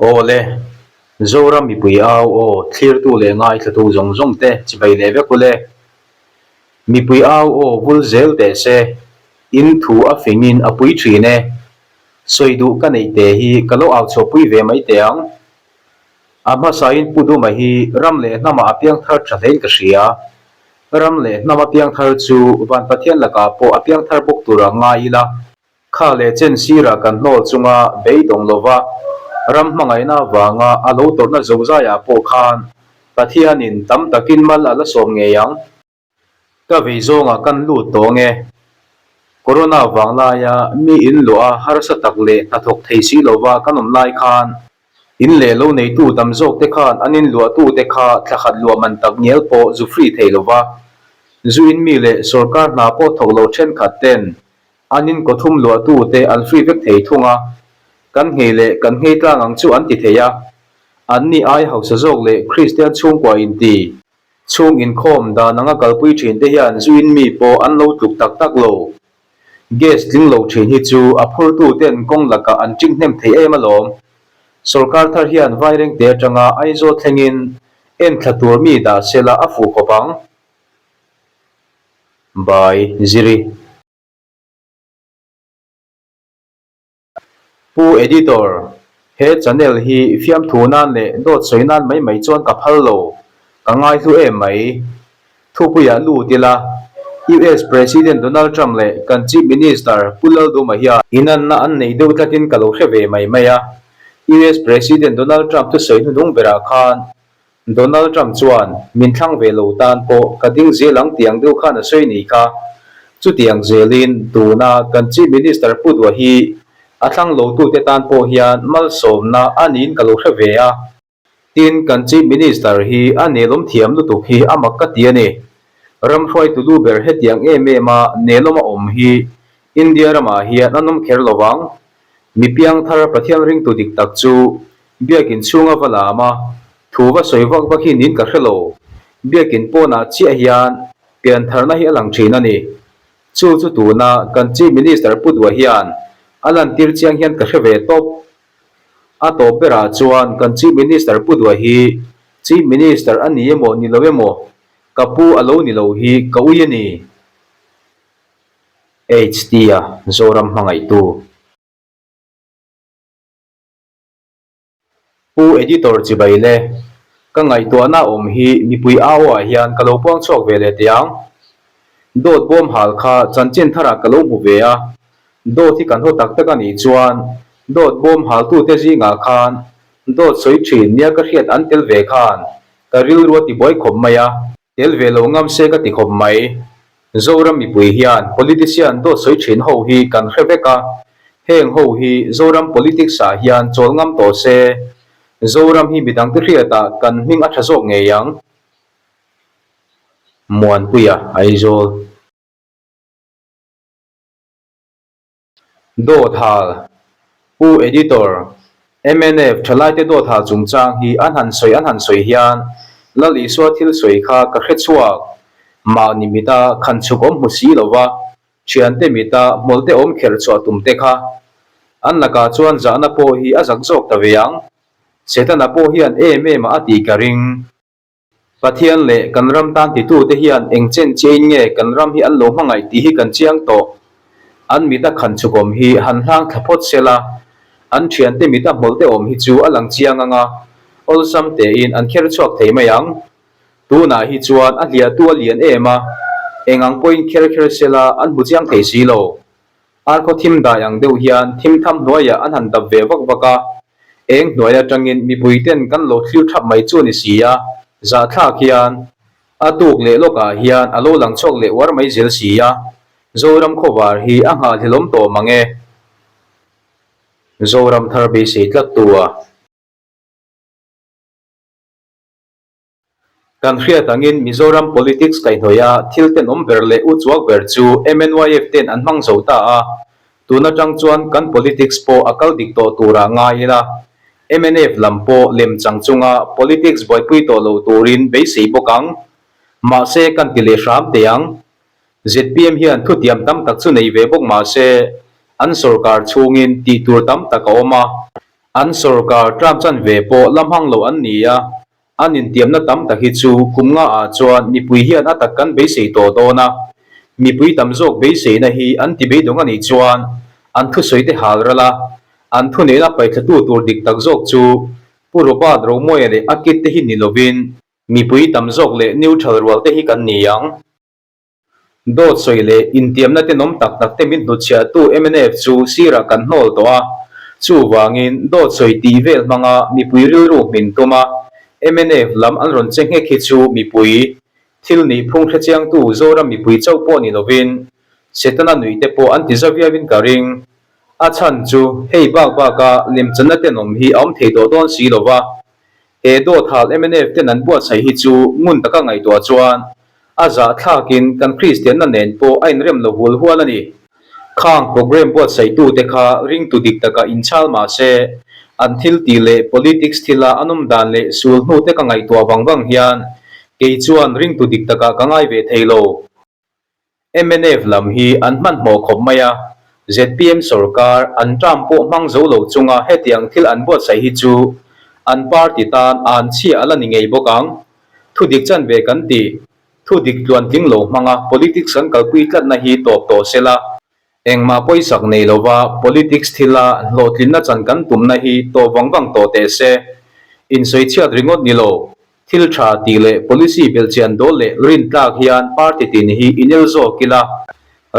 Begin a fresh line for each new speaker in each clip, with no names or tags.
Aw le, Zoram mipui au aw thlirtu leh ngaithlatu zawng zawng te chibai leh vek u le. Mipui au aw vul zel teh se, in thu a fingin a pui thin e. Sawi duh ka neih te hi ka lo au chhuahpui ve mai teh ang. A hmasain Pu Duma hi ram leh hnamah a piangthar tha hlein ka hria. Ram leh hnam a piangthar chu Van Pathian lakah pawh a piangthar bawk turah ngai ila. Kha leh chen sirah kan hnawl chunga beidawng lova ram hmangaihna avanga a lo tawrhna zozaiah pawh khan Pathianin tam takin mal a la sawm ngei ang. Ka vei zawngah kan lut tawng e. Corona vang laia mi in luah a harsa tak leh hnathawk thei si lova kan awm lai khan In leh lo neitu tam zawk te khan an in luahtu te kha thla khat luah man tak ngial pawh zu free thei lova. Zu in mi leh sorkar hna pawh thawk lo thenkhat ten an in kawthum luahtu te an free vek thei thung a. Kan nghei leh kan nghei tlang ang chu an ti thei a. An ni ai hausa zawk leh Kristian chhungkua inti chhung inkhawm dan anga kalpui thin te hian zu in mi pawh an lo tluk tak tak lo. Gas tling lo thin hi chu a phurtu ten kawng lakah an ṭing hnem thei em alawm. Sorkar thar hian Vairengte atanga Aizawl thlengin en thla tur mi dah sela a fuh khawp ang. By Ziri. Pu Editor, he channel hi fiamthu nan leh dawt sawi nan mai mai chuan ka phal lo, ka ngaihlu em mai. Thupuiah lut ila, US President Donald Trump leh kan Chief Minister Pu Lalduma hian inanna an nei deuh tlatin ka lo hre ve mai mai a. US President Donald Trump thusawi hnuhnung berah khan Donald Trump chuan, Min thlang ve lo tan pawh ka ding zel ang tiang deuh khan a sawi ni kha. Chutiang zelin tuna kan Chief Minister Pu Dua hi a thlang lotute tan pawh hian malsawmna a niin ka lo hre ve a. Tin, kan Chief Minister hi a nelawm thiam lutuk hi a mak ka ti a ni. Ram hruaitu lu ber hetiang em em a nelawm a awm hi India ramah hian an awm kher lo vang. Mi piangthar Pathian ringtu dik tak chu Biakin chhunga va lam a, thu va sawi vak vak hi nin ka hre lo. Biakin pawnah chiah hian piantharna hi a lang thin a ni. Chu chu tuna kan Chief Minister Pu Dua hian a lantir chiang hian ka hre ve tawp. A tawp berah chuan kan Chief Minister Pu Dua hi Chief Minister a ni emaw ni lo emaw ka pu a lo ni lo hi ka ui a ni. HT-a Zoram hmangaihtu. Pu Editor chibai le, ka ngaihtuahna awm hi mipui au ah hian ka lo puang chhuak ve leh teh ang. Dawt bawm hal kha chanchin tharah ka lo hmu ve a, dawt hi kan haw tak tak a nih chuan dawt bawm haltute zingah khan dawt sawi thin nia ka hriat an tel ve khan ka rilru a tibuai khawp mai a. Tel ve lo ngam se ka ti khawp mai. Zoram mipui hian politician dawt sawi thin ho hi kan hre vek a, heng ho hi Zoram politics ah hian chawl ngam tawh se, Zoram hi midangte hriatah kan hming a tha zawk ngei ang. Muanpuia, Aizawl. Dawt hal, Pu Editor, mnf thalaite dawt hal chungchang hi an han sawi an han sawi hian Lal Isua thil sawi kha ka hre chhuak. Mahni mita khan chhuk awm hmu si lova, thiante mita hmawlte awm kher chhuah tum te kha. An lakah chuan zahna pawh hi a zak zawk ta ve ang. Setana pawh hian em em a a tih ka ring. Pathian leh kan ram tan titute hian eng chen chiain nge kan ram hi an lo hmangaih tih hi kan chiang tawh. An mita khan chhukawm hi han hlang thla phawt se la, an thiante mita hmawlhte awm hi chu a lang chiang ang a, awlsam tein an kher chhuak thei mai ang. Tunah hi chuan a hliahtu a lian em a, eng ang pawhin kher kher se la an hmu chiang thei si lo. Arkhaw thim dai ang deuh hian thim tham hnuaiah an han dap ve vak vak a, eng hnuai atangin mipuiten kan lo thlir thap mai chu a ni si a, zahthlak hian a tuk leh lawkah hian a lo lang chhuak leh uar mai zel si a, Zoram khawvar hi a nghahhlelawm tawh mang e. Zoram thar beisei tlat tu a. Kan hriat angin Mizoram politics kaihhnawih a thil tenawm ber leh u chuak ber chu MNYF ten an hmang zo ta a, tun atang chuan kan politics pawh a kal dik tawh turah ngai ila, mnf lam pawh lem chang chunga politics buaipui tawh lo turin beisei bawk ang. Mahse kan ti leh hram teh ang. Zpm hian thutiam tam tak chu nei ve bawk mahse an sorkar chhungin tih tur tam tak a awm a. An sorkar term chanve pawh la hmang lo an ni a, an intiamna tam tak hi chu kum nga ah chuan mipui hian a tak kan beisei tawh dawn a, mipui tam zawk beiseina hi an ti beidawng a nih chuan an thusawi te hal ral a, an thuneihna paithlatu tur dik tak zawk chu Pu Robert Romawia leh a kit te hi ni lovin mipui tam zawk leh neutral rual te hi kan ni ang. Dawt sawi leh intiamna tenawm tak tak te min hnutchhiahtu mnf chu sirah kan hnawl tawh a, chuvangin dawt sawi tih vel hmanga mipui rilru hmin tum a, mnf lam an rawn che nghek hi chu mipui thil nihphung hrechiangtu Zoram mipui chauh pawh ni lovin Setana nuih te pawh an ti za viauin ka ring. A chhan chu hei bak baka lemchanna tenawm hi a awm thei tawh dawn si lova, He dawt hal mnf ten an buatsaih hi chu ngun taka ngaihtuah chuan a zahthlakin kan Kristianna nen pawh a inrem lo hual hual a ni. Khang programme buatsaihtute kha ringtu dik taka inchhal mah se, an thil tih leh politics thila an awm dan leh sul hnute ka ngaihtuah vang vang hian kei chuan ringtu dik takah ka ngai ve thei lo. Mnf lam hi an hmanhmawh khawp mai a, zpm sorkar an term pawh hmang zo lo chunga hetiang thil an buatsaih hi chu an party tan an chhia a la ni ngei bawk ang. Thu dik chanve kan ti, thu dik tluantling lo hmanga politics kan kalpui tlatna hi tawp tawh se la, Engmah pawisak nei lova politics thila hlawhtlinna chan kan tumna hi tawp vang vang tawh teh se. Insawichhiat ringawt ni lo, thil tha tih leh policy belhchian dawl leh rintlak hian party tin hi inel zawk ila,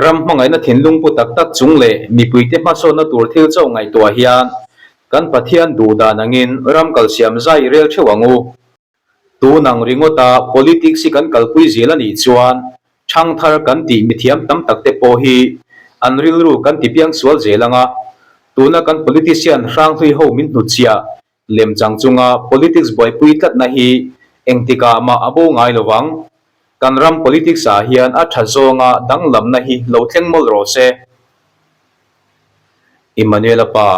ram hmangaihna thinlung pu tak tak chung leh mipuite hmasawnna tur thil chauh ngaihtuah hian kan Pathian duh dan angin ram kalsiam zai rel theuh ang u. Tun ang ringawta politics hi kan kalpui zel a nih chuan thangthar kan tih mithiam tam tak te pawh hi an rilru kan ti piang sual zel ang a, tuna kan politician hranghlui ho min hnutchhiah lem chang chunga politics buaipui tlatna hi engtikah mah a bo ngai lo vang. Kan ram politics ah hian a tha zawnga danglamna hi lo thleng mawlh rawh se. Emmanuel-a pa.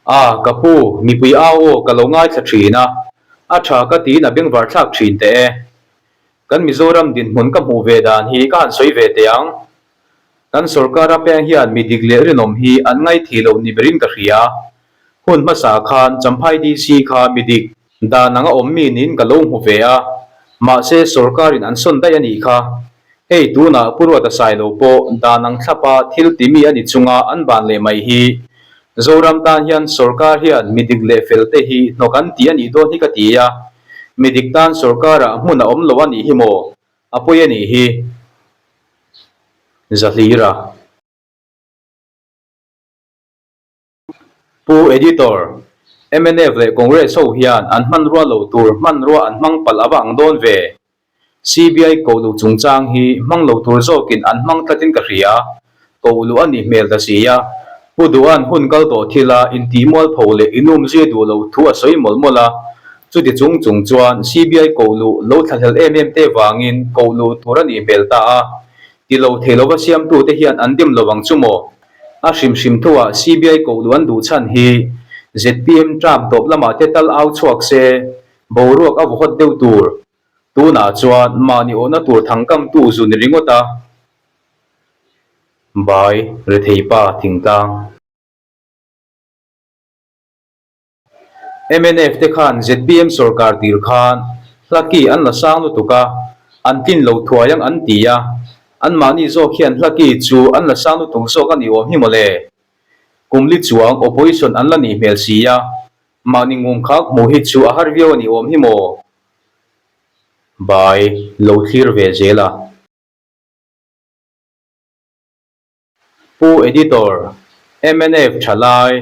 A, ka pu, mipui au aw ka lo ngaithla thin a, a tha ka tiin a bengvar thlak thin teh e. Kan Mizoram dinhmun ka hmuh ve dan hi ka han sawi ve teh ang. Kan sorkar apiang hian mi dik leh rinawm hi an ngaithei lo ni berin ka hria. Hun hmasa khan Champhai DC kha mi dik dan anga awm mi niin ka lo hmu ve a, mahse sorkarin an sawn daih a nih kha. Hei tunah Pu Ruata Sailo pawh dan ang thlapa thil ti mi a ni chunga an ban leh mai hi Zoram tan hian sorkar hian mi dik leh fel te hi hnawk an ti a nih dawn hi ka ti a, mi dik tan sorkarah hmun a awm lo a nih hi maw? A pawi a nih hi. Zahlira. Pu Editor, mnf leh Congress ho hian an hmanrua lo tur hmanrua an hmang palh a va ang dawn ve. CBI koh luh chungchang hi hmang lo tur zawkin an hmang tlatin ka hria. Koh luh a nih hmel ta si a. Pu Duhan hun kal tawh thila intihmualpho leh inumzui duh lo thu a sawi mawlh mawlh a. Chuti chung chung chuan CBI koh luh lo thlahlel em em te vangin koh luh tur a nih hmel ta a. Ti lo thei lova siamtute hian an dim lo ang chu maw? A hrim hrim thuah CBI koh duh an duh chhan hi zpm term tawp lamah te tal au chhuak se, boruak a vawhawt deuh tur. Tunah chuan mahni awhna tur thangkamtu zu ni ringawt a. Bai, rethei pa, thingtlang. Mnf te khan zpm sorkar tir khan hlaki an la sang lutuk a, an tlin lo thuai ang an ti a, anmahni zawk hian hlaki chu an la sang lutuk zawk a ni awm hi mawle. Kum li chuang opposition an la nih hmel si a, mahni ngum khak hmuh hi chu a har viau a ni awm hi maw? Bai lo thlir ve zel a. Pu Editor, mnf Thalai,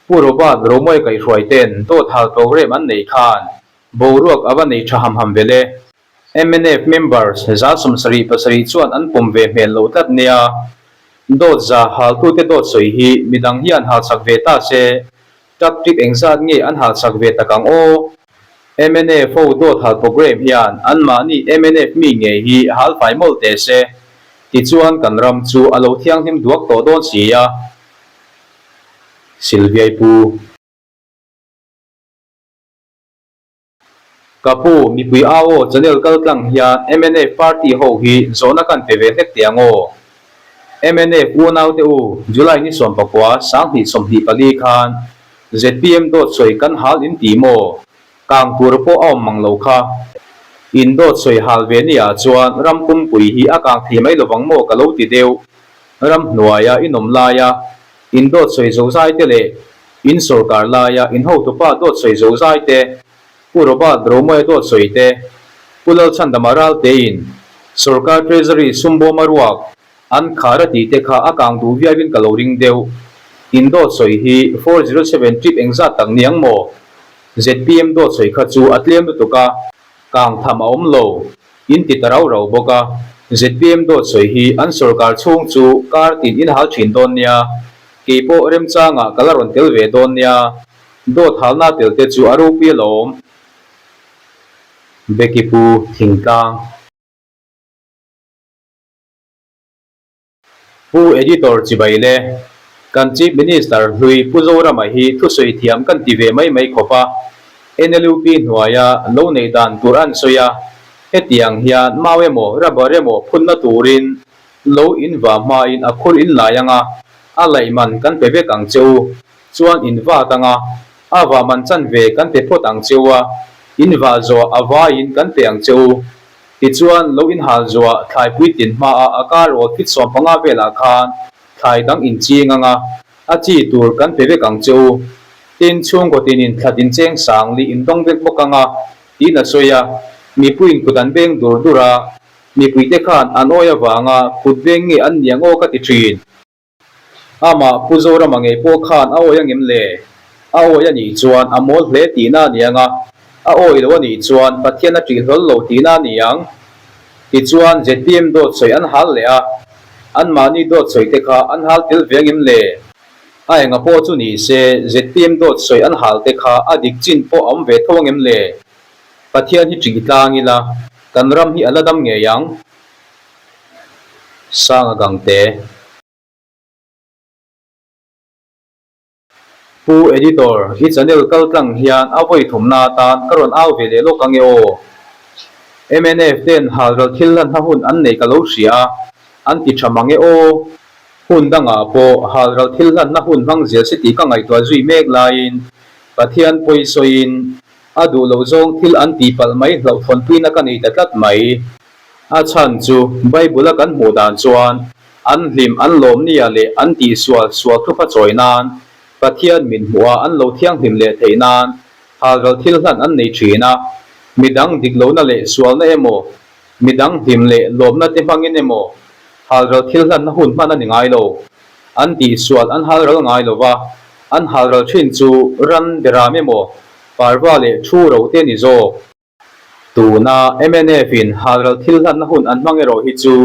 Pu Robert Romawia kaihhruai ten dawt hal program an neih khan boruak a va nei tha ham ham vel e. Mnf members 77 chuan an pawm ve hmel lo tlat nia. Dawt za haltute dawt sawi hi midang hian halsak ve ta se Tactic engzat nge an halsak ve tak ang aw? Mnf ho dawt hal program hian anmahni mnf mi ngei hi hal fai mawlh teh se. Tichuan kan ram chu a lo thianghlim duak tawh dawn si a. Sylviai pu. Ka pu, mipui au aw channel kal tlang hian mnf party ho hi zawhna kan pe ve hlek teh ang aw. Mnf unaute u, July ni 19, 2024 khan zpm dawt sawi kan hal in ti maw? Kang tur pawh a awm mang lo kha. In dawt sawi hal ve ni ah chuan ram pumpui hi a kang thei mai lovang maw ka lo ti deuh. Ram hnuaia in awm laia in dawt sawi zozai te leh in sawrkar laia in hotupa dawt sawi zozai te, Pu Robert Romawia dawt sawi te, Pu Lalchhandama Raltein sawrkar Treasury sumbawma ruak an khar a tih te kha a kang duh viauin ka lo ring deuh. In dawt sawi hi 407 trip engzat tak niang maw? Zpm dawt sawi kha chu a tlem lutuk a, kang tham a awm lo. In ti ta rau rau bawk a, zpm dawt sawi hi an sawrkar chhung chu kar tin in hal thin dawn nia, keipawh remchangah ka la rawn tel ve dawn nia. Dawt halna tel te chu a ropui alawm. Becky Pu Thingtlang. Pu Editor Chibai le, kan Chief Minister hlui Pu Zorama hi thusawi thiam kan ti ve mai mai khawp a, NLUP hnuaia lo neih dan tur an sawi a, hetiang hian mau emaw rubber emaw phunna turin lo inva hmain a khur in lai anga a laih man kan pe vek ang che u. Chuan in vat anga, a vah man chan ve kan pe phawt ang che u a, in vah zawh a vaiin kan pe ang che u. Tichuan, lo in hal zawh thlai puitlin hmaah a kar awl fit 15 velah khan thlai dang in ching anga, a chi tur kan pe vek ang che u. Tin, chhungkaw tinin thla tin cheng sang li in dawng vek bawk anga, tiin a sawi a. Mipuiin kut an beng dur dur a, mipuite khan an awi avanga kut beng nge an ni ang aw ka ti thin. Amah Pu Zorama ngei pawh khan a awi angem le? A awi a nih chuan a mawl hle tihna a ni ang a, a awi lo a nih chuan Pathian a ṭih hlawl lo tihna a ni ang. Tichuan zpm dawt sawi an hal leh a, anmahni dawt sawi te kha an hal tel ve angem le? A enga pawh chu ni se zpm dawt sawi an hal te kha a dik chin pawh a awm ve tho angem le? Pathian hi ṭih tlang ila, kan ram hi a la dam ngei ang. Sanga Gangte. Pu Editor, i channel kal tlang hian a vawi thumna atan ka rawn au ve leh lawk ange aw. Mnf ten halral thil hlanna hun an nei ka lo hria a, an ti tha mang e aw. Hun dangah pawh halral thil hlanna hun hmang zel se tih ka ngaihtuah zui mek laiin Pathian pawi sawiin a duh loh zawng thil an tih palh mai hlauhthawnpuina ka nei ta tlat mai. A chhan chu Bible-a kan hmuh dan chuan an hlim an lawm nia leh an tihsual sual thupa chawi nan, Pathian min hmuh a an lo thianghlim leh theih nan halral thil hlan an nei thin a. Midang dik lohna leh sualna emaw, midang hlim leh lawmna te hmangin emaw halral thil hlanna hun hman a ni ngai lo. An tihsual an halral ngai lo va, an halral thin chu ran beram emaw, parva leh thu ro te ni zawk. Tuna mnf in halral thil hlanna hun an hmang erawh hi chu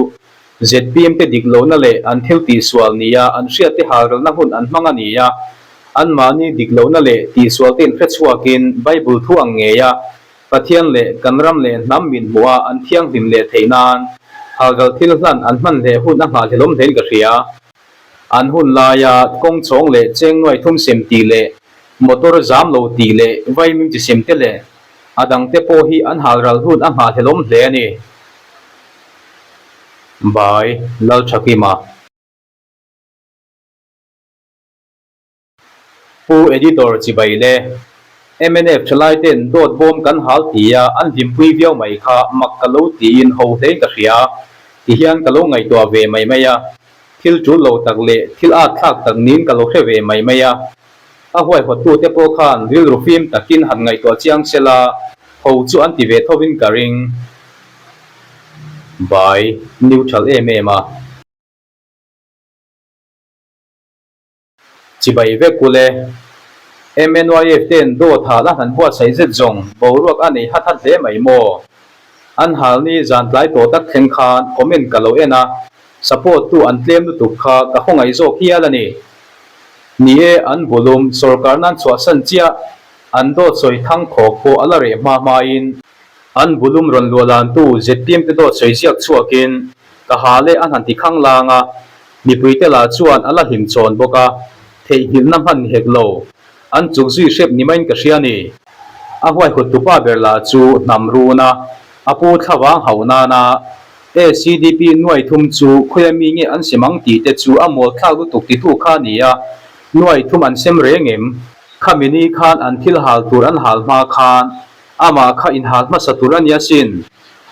zpm te dik lohna leh an thil tihsual nia an hriat te halralna hun an hmang a ni a, anmahni dik lohna leh tihsual te inhrechhuakin Bible thu ang ngei a Pathian leh kan ram leh hnam min hmuh a an thianghlim leh theih nan halral thil hlan an hman hleh hun a nghahhlelawm hlein ka hria. An hun laia kawng chhawng leh cheng nuai thum sem tih leh motor zam lo tih leh vaimim chi sem te leh A dangte pawh hi an halral hun a nghahhlelawm hle a ni. By, Lalthakima. Pu Editor Chibai le mnf thalai ten dawt bawm kan hal tia an hlimpui viau mai kha mak ka lo tiin ho hlein ka hria tihian ka lo ngaihtuah ve mai mai a, thil tul lo tak leh thil at thlak tak niin ka lo hre ve mai mai a. A huaihawttute pawh khan rilru fim takin han ngaihtuah chiang se la, ho chu an ti ve thovin ka ring. By, Neutral em em a. Chibai vek u le. MNYF ten dawt hal a han buatsaih zet zawng boruak a nei hat hat hle mai maw? An hal ni zan tlai tawh tak thleng khan comment ka lo en a, support tu an tlem lutuk kha ka khawngaih zawk hial a ni. Ni e, an bulum sorkar nan chhuahsan chiah, an dawt sawi thang khawk pawh a la reh hma hmain, an bulum rawn luahlantu zpm te dawt sawi ziak chhuakin ka ha leh an han ti khang lang a, mipuite lah chuan a la hlim chawn bawk a, theihnghilhna hman ni hek lo, an chuk zui hrep ni maiin ka hria ni. A huaihawt tupa ber lah chu hnam run a, a pu thlavang hauh nana. ACDP nuai thum chu khawia mi nge an sem ang tih te chu a mawl thlak lutuk titu kha a ni a, nuai thum an sem reng em? Khami ni khan an thil hal tur an hal hma khan amah kha inhal hmasa tur a nia sin.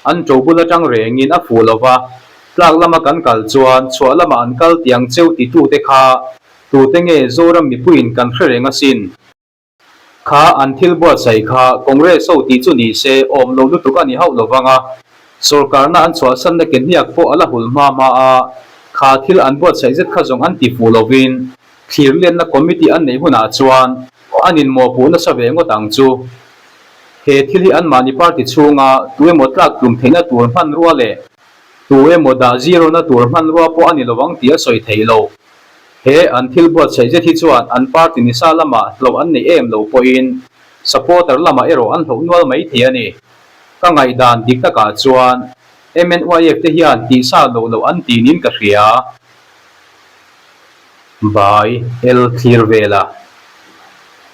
An ṭo bul aṭang rengin a fuh lo va, tlak lama kan kal chuan chhuah lamah an kal tiang cheu titute kha tute nge Zoram mipuiin kan hre reng asin. Kha an thil buatsaih kha Congress ho tih chu ni se awm lo lutuk a ni hauh lo vang a, sorkarna an chhuahsanna ke hniak pawh a la hul hma hma a, kha thil an buatsaih zet kha zawng an ti fuh lovin thlir lenna committee an neih hunah chuan an inmawhpuh nasa ve ngawt ang chu. He thil hi anmahni party chhunga tu emaw tlak tlum theihna tur hmanrua leh tu emaw dah zero na tur hmanrua pawh a ni lo ang tih a sawi theih loh. He an thil buatsaih zet hi chuan an party nisa lamah hlauh an nei em lo pawhin supporter lamah erawh an hlauh nual mai thei a ni. Ka ngaihdan dik takah chuan MNYF te hian tihsa loh loh an ti niin ka hria. Bai el thlir vel a.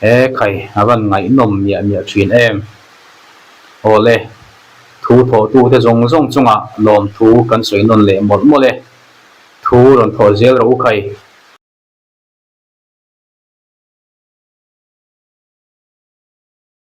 He khai a van ngaihnawm miah miah thin em. Awle, thu thawhtute zawng zawng chungah lawmthu kan sawi nawn leh mawlh mawlh e. Thu rawn thawh zel rawh u khai.